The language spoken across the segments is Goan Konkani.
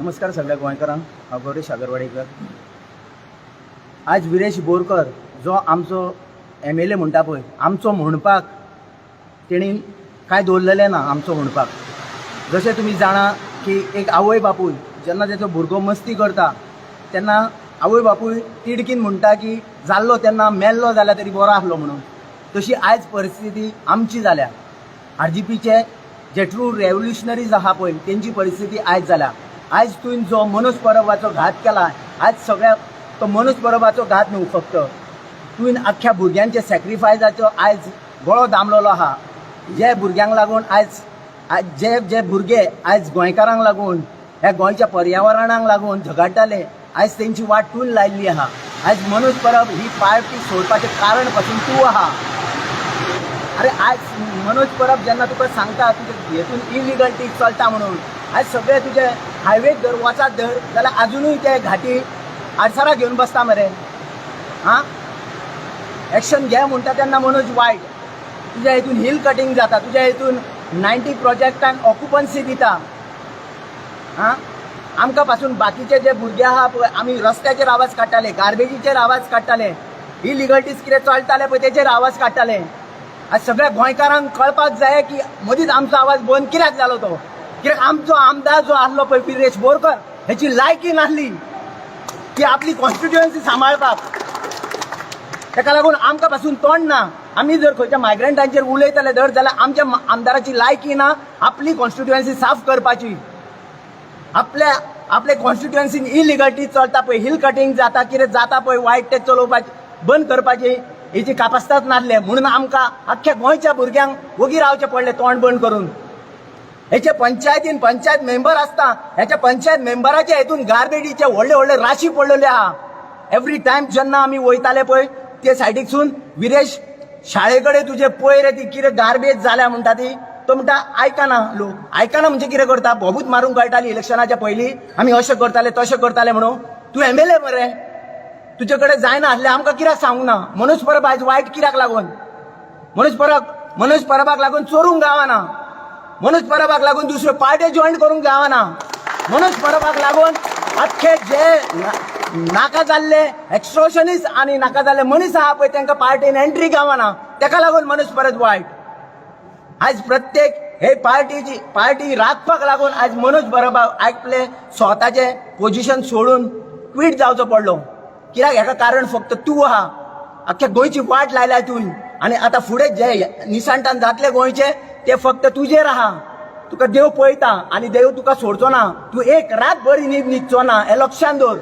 नमस्कार सगळ्या गोंयकारांक. हांव गौरेश आगरवाडीकर. आज विरेश बोरकर जो आमचो एमएलए म्हणटा पळय, आमचो म्हणपाक तेणी कांय दवरलेलें ना. आमचो म्हणपाक, जशें तुमी जाणा की एक आवय बापूय जेन्ना तेचो भुरगो मस्ती करता तेन्ना आवय बापूय तिडकीन म्हणटा की जाल्लो तेन्ना मेल्लो जाल्यार तरी बरो आसलो म्हणून. तशी आयज परिस्थिती आमची जाल्या. आरजीपीचे जे ट्रू रेव्होल्युशनरीज आहा पळय, तेंची परिस्थिती आयज जाल्या. आयज तुवें जो मनोज परबाचो घात केला, आयज सगळ्या तो मनोज परबाचो घात न्हू फक्त, तुवें आख्ख्या भुरग्यांचे सॅक्रिफायसाचो आयज गळो दामलेलो आहा. जे भुरग्यांक लागून आयज आयज जे जे भुरगे आयज गोंयकारांक लागून, ह्या गोंयच्या पर्यावरणाक लागून झगडटाले, आयज तेंची वाट तुवें लायिल्ली आहा. आयज मनोज परब ही पार्टी सोडपाचें कारण पासून तूं आहा. अरे, आयज मनोज परब जेन्ना तुका सांगता तुजे हेतून इलिगल्टी चलता म्हणून, आयज सगळे तुजे हायवेक धर वचात धर जाल्यार अजुनूय ते घाटी आडसरां घेवन बसता मरे. आं, एक्शन घे म्हणटा तेन्ना मनोज वायट. तुज्या हितून हिल कटिंग जाता, तुज्या हितून 90 प्रोजेक्टांक ऑक्युपन्सी दिता. आं, आमकां पासून बाकीचे जे भुरगे आहा पळय, आमी रस्त्याचेर आवाज काडटाले, गार्बेजीचेर आवाज काडटाले, इलिगल्टीज कितें चलताले पळय तेचेर आवाज काडटाले. आज सगळ्या गोंयकारांक कळपाक जाय की मदींच आमचो आवाज बंद कित्याक जालो तो. कित्याक आमचो आमदार जो आसलो पळय विरेश बोरकर, हेची लायकी नासली की आपली कॉन्स्टिट्युएन्सी सांबाळपाक. ताका लागून आमकां पासून तोंड ना. आमी जर खंयच्या मायग्रंटांचेर उलयतले धर जाल्यार आमच्या आमदाराची लायकी ना आपली कॉन्स्टिट्युएन्सी साफ करपाची. आपल्या आपले कॉन्स्टिट्युएन्सीन इलिगल्टी चलता पळय, हिल कटिंग जाता, कितें जाता पळय वायट, तें चलोवपाचें बंद करपाची हेची कापास्ताच नासले म्हणून आमकां आख्ख्या गोंयच्या भुरग्यांक वोगी रावचें पडलें तोंड बंद करून. हेचे पंचायतीन पंचायत मेंबर आसता, हेच्या पंचायत मेंबराच्या हेतून गार्बेजीचे व्हडले व्हडले राशी पडलेले आहा. एवरी टायम जेन्ना आमी वयताले पळय ते सायडीकसून, "विरेश, शाळे कडेन तुजे पळय रे, ती कितें गार्बेज जाल्या" म्हणटा ती. तो म्हणटा, "आयकना लोक." आयकना म्हणजे कितें करता? बोबूच मारूंक कळटाली इलेक्शनाच्या पयलीं, आमी अशें करताले, तशें करताले म्हणून. तूं एमएलए मरे, तुजे कडेन जायना आसलें, आमकां कित्याक सांगूंक ना? मनोज परब आयज वायट कित्याक लागून? मनोज परबाक लागून चोरूंक गावना. मनोज परबाक लागून दुसऱ्यो पार्ट्यो जॉईन करूंक गावना. मनोज परबाक लागून अख्खे जे नाका जाल्ले एक्स्ट्रोशनिस्ट आनी नाका जाल्ले मनीस आहा पळय, तांकां पार्टीन एंट्री गावना. तेका लागून मनोज परब वायट. आयज प्रत्येक हे पार्टीची पार्टी राखपाक लागून आयज मनोज परबाक आपले स्वताचे पोजिशन सोडून क्वीट जावचो पडलो. कित्याक? हेका कारण फक्त तूं आहा. अख्ख्या गोंयची वाट लायल्या तुवें आनी आतां फुडें जे निसंटान जातले गोंयचे ते फक्त तुजेर आहा. तुका देव पळयता आनी देव तुका सोडचो ना. तूं एक रात बरी न्हीद न्हिदचो ना हें लक्षान दवर.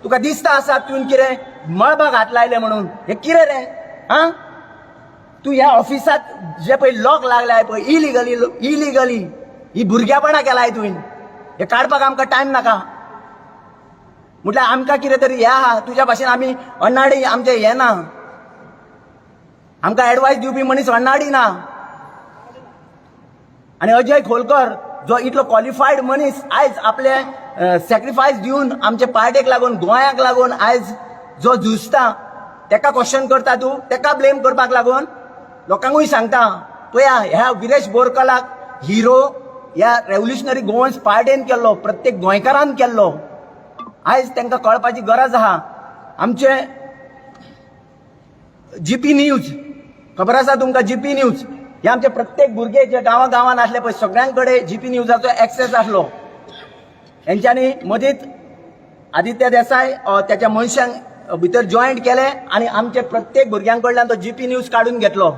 तुका दिसता आसा तुवें कितें मळबाक हात लायले म्हणून. हें कितें रे? आं, तूं ह्या ऑफिसाक जे पळय लॉक लागलाय पळय इलिगली, इलिगली ही भुरग्यापणां केलाय तुवें. हे काडपाक आमकां टायम नाका. म्हटल्यार आमकां कितें तरी हें आहा. तुज्या भाशेन आमी अनाडी आमचें हें ना. आमकां एडवायस दिवपी मनीस अनाडी ना. आनी अजय खोलकर जो इतलो क्वॉलिफायड मनीस, आयज आपले सॅक्रिफायस दिवन आमचे पार्टेक लागून, गोंयाक लागून आयज जो झुजता, तेका क्वेश्चन करता तूं, तेका ब्लेम करपाक लागून. लोकांकूय सांगता, पळया, ह्या विरेश बोरकलाक हिरो ह्या रेव्होल्युशनरी गोवन्स पार्टेन केल्लो, प्रत्येक गोंयकारान केल्लो. आयज तांकां कळपाची गरज आहा. आमचे जीपी न्यूज खबर आसा तुमकां? जीपी न्यूज हे आमचे प्रत्येक भुरगे जे गांवा गांवान आसले पळय, सगळ्यां कडेन जीपी न्यूजाचो एक्सेस आसलो. हेंच्यांनी मदींच आदित्य देसाय त्याच्या मनशांक भितर जॉयंट केले आनी आमचे प्रत्येक भुरग्यां कडल्यान तो जीपी न्यूज काडून घेतलो.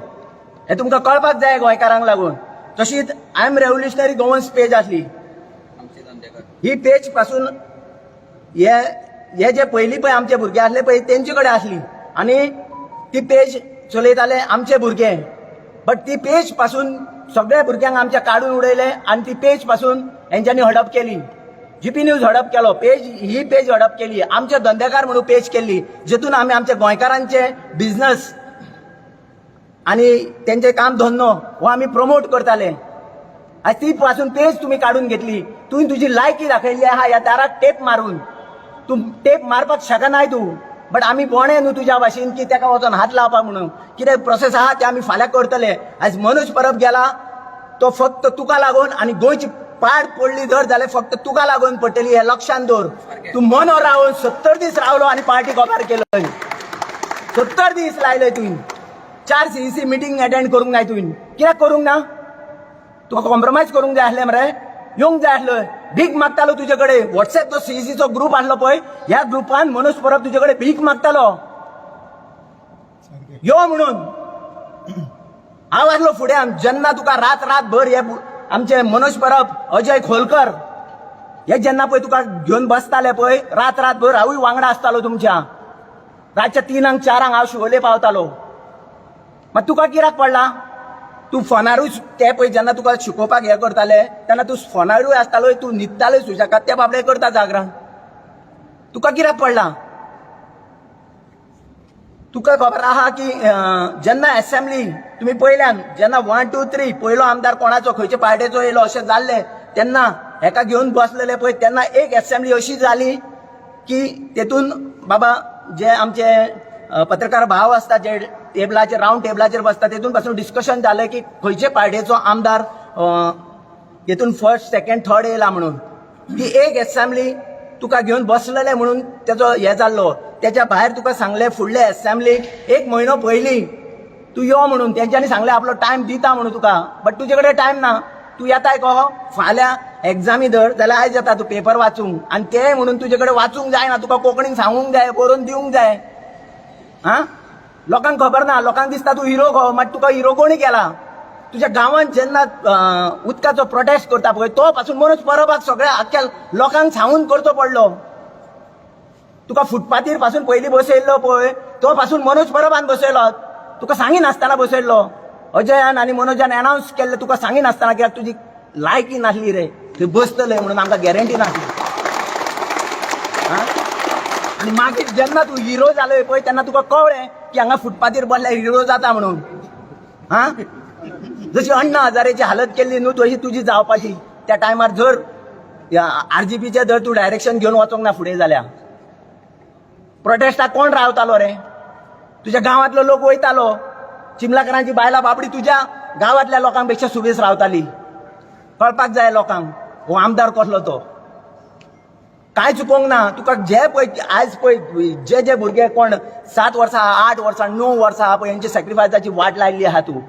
हे तुमकां कळपाक जाय गोंयकारांक लागून. तशीच I am revolutionary Goans page आसली. आमचे धंदेकार. ही पेज पासून हे हे जे पयलीं पळय आमचे भुरगे आसले पळय, तेंचे कडेन आसली आनी ती पेज चलयताले आमचे भुरगे. बट ती पेज पासून सगळ्या भुरग्यांक आमच्या काडून उडयले आनी ती पेज पासून हेंच्यांनी हडप केली. जीपी न्यूज हडप केलो, पेज ही पेज हडप केली. आमचे धंदेकार म्हणून पेज केल्ली, जितून आमी आमच्या गोंयकारांचे बिझनस आनी तेंचे काम धंदो हो आमी प्रमोट करताले. आज ती पासून पेज तुमी काडून घेतली. तुवें तुजी लायकी दाखयल्ली आहा ह्या दाराक टेप मारून. तूं टेप मारपाक शकनाय तूं, बट आमी बोणे न्हू तुज्या भाशेन की तेका वचोन हात लावपाक म्हणून. कितें प्रोसेस आहा ते आमी फाल्यां करतले. आयज मनोज परब गेला तो फक्त तुका लागून आनी गोंयची पाड पडली धर जाल्यार फक्त तुका लागून पडटली हें लक्षांत दवर. तूं मनो रावन 70 दीस रावलो आनी पार्टी गोबार केलो. 70 दीस लायले तुवें. 4 CEC meeting अटेंड करूंक नाय तुवें. कित्याक करूंक ना? तुका कॉम्प्रोमायज करूंक जाय आसलें मरे, येवंक जाय आसलो. भीक मागतालो तुजे कडेन. वॉट्सॅप जो सीईसीचो ग्रूप आसलो पळय, ह्या ग्रुपान मनोज परब तुजे कडेन भीक मागतालो यो म्हणून. हांव आसलो फुड्यान जेन्ना तुका रात रातभर हे आमचे मनोज परब, अजय खोलकर हे जेन्ना पळय तुका घेवन बसताले पळय रात रातभर, हांवूय वांगडा आसतालो तुमच्या. रातच्या 3क 4क हांव शिवोले पावतालो. मात तुका कित्याक पडला? तूं फोनारूच ते पळय जेन्ना तुका शिकोवपाक हें करताले तेन्ना तूं फोनारूय आसतालो, तूं न्हिदतालो सुशेगाद. ते बाबडे करता जागरण. तुका कित्याक पडला? तुका खबर आहा की जेन्ना एसेंब्ली तुमी पयल्यान जेन्ना 1 2 3 पयलो आमदार कोणाचो खंयचे पार्टेचो येयलो अशें जाल्लें तेन्ना हेका घेवन बसलेले पळय, तेन्ना एक एसेंब्ली अशी जाली की तेतून बाबा जे आमचे पत्रकार भाव आसता, जे टेबलाचेर, रावंड टेबलाचेर बसता, तेतून पासून डिस्कशन जालें की खंयचे पार्टेचो आमदार तेतून फर्स्ट, सेकंड, थर्ड येयला म्हणून. ती एक एसेंब्ली तुका घेवन बसलेले म्हणून तेजो हे जाल्लो. तेच्या भायर तुका सांगलें फुडले एसेंब्लीक एक म्हयनो पयलीं तूं यो म्हणून. तेंच्यांनी सांगलें आपलो टायम दिता म्हणून तुका, बट तुजे कडेन टायम ना. तूं येताय कहो फाल्यां एग्जामी धर जाल्यार आयज येता तूं पेपर वाचूंक. आनी ते म्हणून तुजे कडेन वाचूंक जायना, तुका कोंकणीन सांगूंक जाय, बरोवन दिवंक जाय. आं, लोकांक खबर ना. लोकांक दिसता तूं हिरो गो. मात तुका हिरो कोणी केला? तुज्या गांवांत जेन्ना उदकाचो प्रोटेस्ट करता पळय, तो पासून मनोज परबाक सगळ्या आख्ख्या लोकांक सांगून करचो पडलो. तुका फुटपाथीर पासून पयलीं बसयल्लो पळय, तो पासून मनोज परबान बसयलो. तुका सांगिनासतना बसयल्लो. अजयान आनी मनोजान अनावन्स केल्लें तुका सांगिनासतना, कित्याक तुजी लायकी नासली रे. थंय बसतले म्हणून आमकां गॅरंटी नासली. आं, आनी मागीर जेन्ना तूं हिरो जालो पळय, तेन्ना तुका कळ्ळें की हांगा फुटपाथीर बसल्यार हिरो जाता म्हणून. हा, जशी अण्णा हजारेची हालत केल्ली न्हू, तशी तुजी जावपाची. त्या टायमार जर आरजीपीचे जर तूं डायरेक्शन घेवन वचोंक ना फुडें जाल्यार, प्रोटेस्टाक कोण रावतालो रे? तुज्या गांवांतलो लोक वयतालो. चिमलाकरांची बायलां बाबडी तुज्या गांवांतल्या लोकां पेक्षा सुबेज रावताली. कळपाक जाय लोकांक हो आमदार कसलो तो. कांय चुकोंक ना तुका. जे पळय आयज पळय जे जे भुरगे कोण 7 वर्सां, 8 वर्सां, 9 वर्सां आहा पळय, हेंची सॅक्रिफायसाची वाट लायल्ली आहा तूं.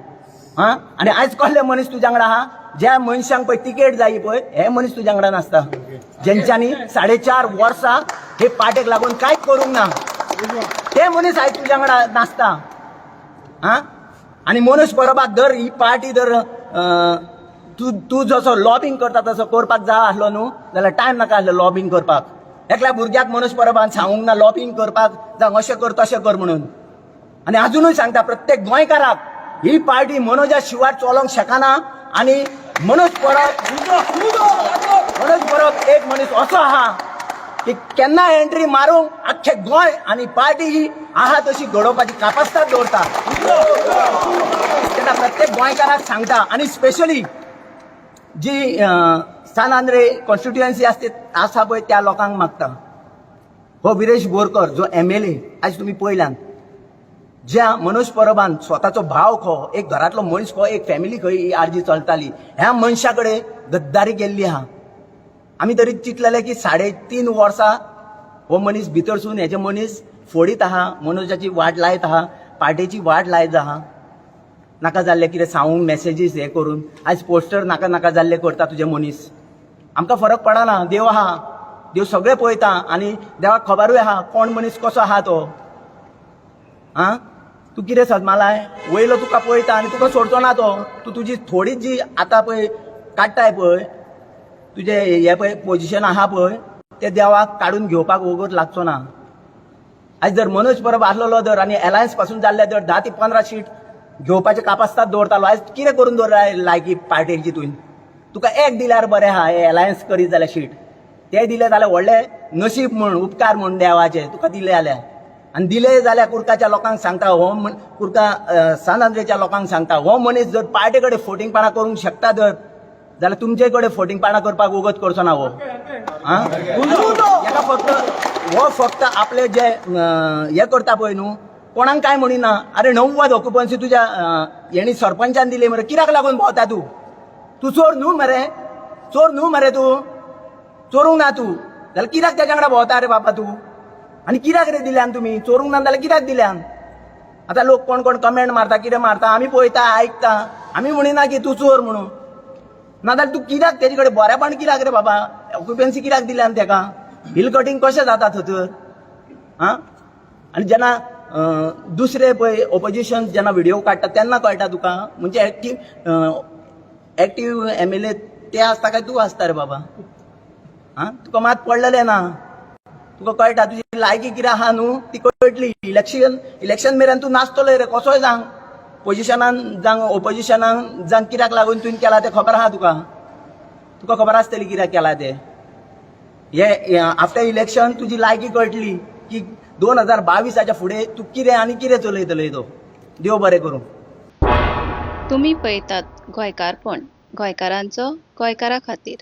हा, आनी आयज कसले मनीस तुज्या वांगडा आहा? ज्या मनशांक पळय तिकेट जायी पळय, हे मनीस तुज्या वांगडा नासता. जेंच्यांनी 4.5 वर्सां हे पार्टेक लागून कांयच करूंक ना, ते मनीस आयज तुज्या वांगडा नासता. हा, आनी मनोज परबाक जर ही पार्टी जर तूं तूं जसो लॉबिंग करता तसो करपाक जाय आसलो न्हू, जाल्यार टायम नाका आसलो लॉबिंग करपाक. एकल्या भुरग्याक मनोज परबान सांगूंक ना लॉबिंग करपाक, जावं अशें कर तशें कर म्हणून. आनी अजुनूय सांगता प्रत्येक गोंयकाराक, ही पार्टी मनोजा शिवाय चलोवंक शकना. आनी मनोज परब, मनोज परब एक मनीस असो आहा की केन्ना एंट्री मारूंक आख्खे गोंय आनी पार्टी ही आहा तशी घडोवपाची कापास्ताद दवरता. तेन्ना प्रत्येक गोंयकाराक सांगता, आनी स्पेशली जी सान आंद्रे कॉन्स्टिट्युएन्सी आसते आसा पळय, त्या लोकांक मागता, हो विरेश बोरकर जो एमएलए आयज तुमी पळयल्यान, ज्या मनोज परबान स्वताचो भाव खो, एक घरांतलो मनीस खो, एक फॅमिली खंय ही आरजी चलताली, ह्या मनशा कडेन गद्दारी केल्ली आहा. आमी तरी चिंतलेले की 3.5 वर्सां हो मनीस भितर सून हेजे मनीस फोडीत आहा, मनोजाची वाट लायत आहा, पार्टेची वाट लायत आहा, नाका जाल्लें कितें सांगूंक मॅसेजीस हे करून आयज पोस्टर नाका नाका जाल्ले करता तुजे मनीस. आमकां फरक पडना. देव आहा, देव सगळें पळयता आनी देवाक खबरूय आहा कोण मनीस कसो आहा तो. आं, तूं कितें सदमालाय वयलो तुका पळयता आनी तुका सोडचो ना तो. तूं तुजी थोडी जी आतां पळय काडटाय पळय, तुजें हें पळय पोजिशन आहा पळय, तें देवाक काडून घेवपाक वगत लागचो ना. आयज जर मनोज परब आसलेलो जर आनी एलायन्स पासून जाल्ले जर 10 ते 15 सीट घेवपाचे कापास्ताद दवरतालो. आयज कितें करून दवरला लायकी पार्टेची तुवें? तुका एक दिल्यार बरें आहा. हे एलायन्स करीत जाल्यार सीट ते दिले जाल्यार व्हडले नशीब म्हूण, उपकार म्हूण देवाचे तुका दिले जाल्यार. आनी दिले जाल्यार कुर्काच्या लोकांक सांगता, हो कुर्का सान आंद्रेच्या लोकांक सांगता, हो मनीस जर पार्टे कडेन फोटिंगपणां करूंक शकता जर जाल्यार तुमचे कडेन फोटिंगपणां करपाक वगत करचो ना हो. आं, हेका फक्त हो फक्त आपले जे हे करता पळय न्हू, कोणाक काय म्हणिना. अरे, 90 ऑक्युपन्सी तुज्या हेणी सरपंचान दिली मरे, कित्याक लागून भोंवता तूं? तूं चोर न्हू मरे. चोर न्हू मरे तूं, चोरूंक ना तूं जाल्यार कित्याक तेज्या वांगडा भोंवता रे बाबा तूं? आनी कित्याक रे दिल्यान तुमी? चोरूंक ना जाल्यार कित्याक दिल्यान? आतां लोक कोण कोण कमेंट मारता, कितें मारता, आमी पळयता, आयकता. आमी म्हणिना की तूं चोर म्हणून. नाजाल्यार तूं कित्याक तेजे कडेन बरेपण कित्याक रे बाबा? ऑक्युपन्सी कित्याक दिल्यान तेका? हिल कटींग कशें जाता थंयसर? आं, आनी जेन्ना दुसरे पळय ओपोजिशन जेन्ना व्हिडिओ काडटा तेन्ना कळटा तुका, म्हणजे एक्टीव एमएलए ते आसता काय तूं आसता रे बाबा? आं, तुका मात पडलेलें ना. तुका कळटा तुजी लायकी कितें आहा न्हू, ती कळटली. इलेक्शन मेरेन तूं नाचतलो रे, कसोय जावं, पोजिशनान जावं, ओपोजिशनान जावं. कित्याक लागून तुवें केलां तें खबर आहा तुका. तुका खबर आसतली कित्याक केलां तें. हे आफ्टर इलेक्शन तुजी लायकी कळटली की 2022च्या फुडें तूं कितें आनी कितें चलयतलो तो. देव बरें करूं. तुमी पळयतात गोंयकारपण, गोंयकारांचो, गोंयकारा खातीर.